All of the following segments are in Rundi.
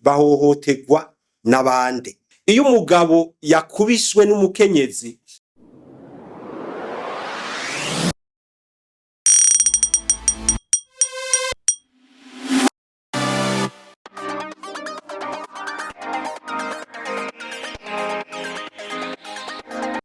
Bahohoterwa n'abande? Iyo umugabo yakubiswe n'umukenyezi.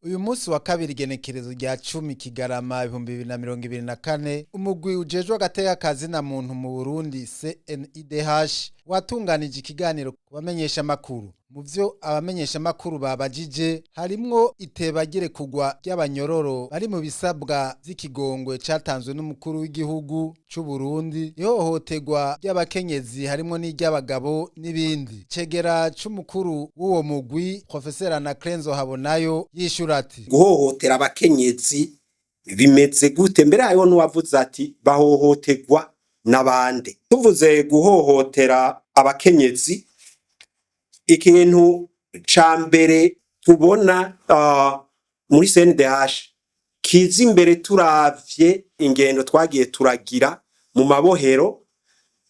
Uyu munsi wa kabiri, igenekerezo rya 10 Kigarama 2024, umugwi ujejwe agateka kazina muntu mu Burundi CNIDH watunganije ikiganiro ku bamenyesha makuru. Mu vyo abamenyesha makuru babajije harimwo itebagire kugwa ry'abanyororo bari mu bisabwa vy'ikigongwe catanzwe n'umukuru w'igihugu c'u Burundi, ihohoterwa ry'abakenyezi harimwo n'iry'abagabo n'ibindi. Cegera c'umukuru w'uwo mugwi, Professeur Anaclenzo Habonayo, yishura ati: Guhohotera abakenyezi bimeze gute? Mbere hariho n'uwavuze ati bahohoterwa n'abande? Tuvuze guhohotera abakenyezi, ikintu ca mbere tubona muri CNDH kiza imbere, turavye ingendo twagiye turagira mu mabohero,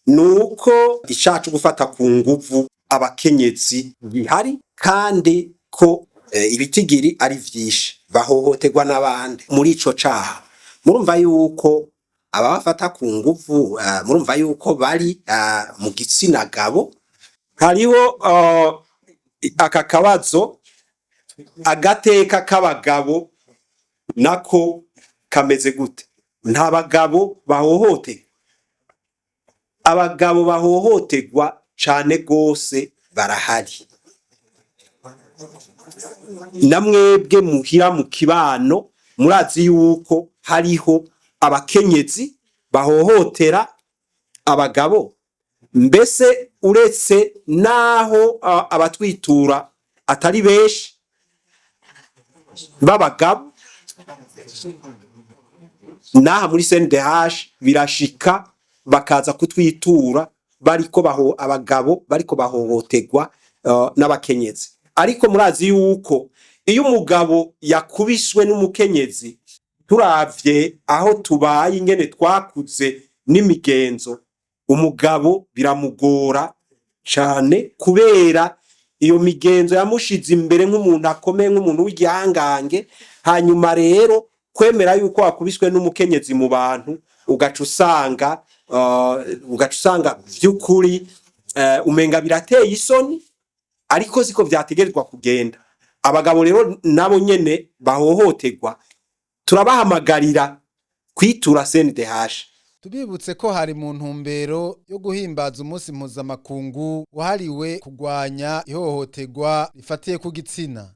nuko icaha co gufata ku nguvu abakenyezi gihari, kandi ko ibitigiri ari vyinshi. Bahohoterwa n'abandi muri ico caha? Murumva yuko ababafata ku nguvu, murumva yuko bari mu gitsina gabo. Hariho aka kabazo: agateka k'abagabo nako kameze gute? Nta bagabo bahohoterwa? Abagabo bahohoterwa cane gose barahari. Na mwebwe muhira mu kibano murazi yuko hariho abakenyezi bahohotera abagabo. Mbese uretse naho abatwitura atari benshi b'abagabo, naha muri CNDH birashika bakaza kutwitura bariko baho abagabo bariko bahohoterwa n'abakenyezi. Ariko murazi yuko iyo umugabo yakubiswe n'umukenyezi, turavye aho tubaye, ingene twakuze n'imigenzo, umugabo biramugora cane, kubera iyo migenzo yamushize imbere nk'umuntu akomeye, nk'umuntu w'igihangange. Hanyuma rero kwemera yuko wakubiswe n'umukenyezi mu bantu, ugaca usanga vy'ukuri umenga birateye isoni, ariko siko vyategerezwa kugenda. Abagabo rero nabo nyene bahohoterwa, turabahamagarira kwitura CNDH. Tubibutse ko hari mu ntumbero yo guhimbaza umunsi mpuzamakungu wahariwe kurwanya ihohoterwa rifatiye ku gitsina.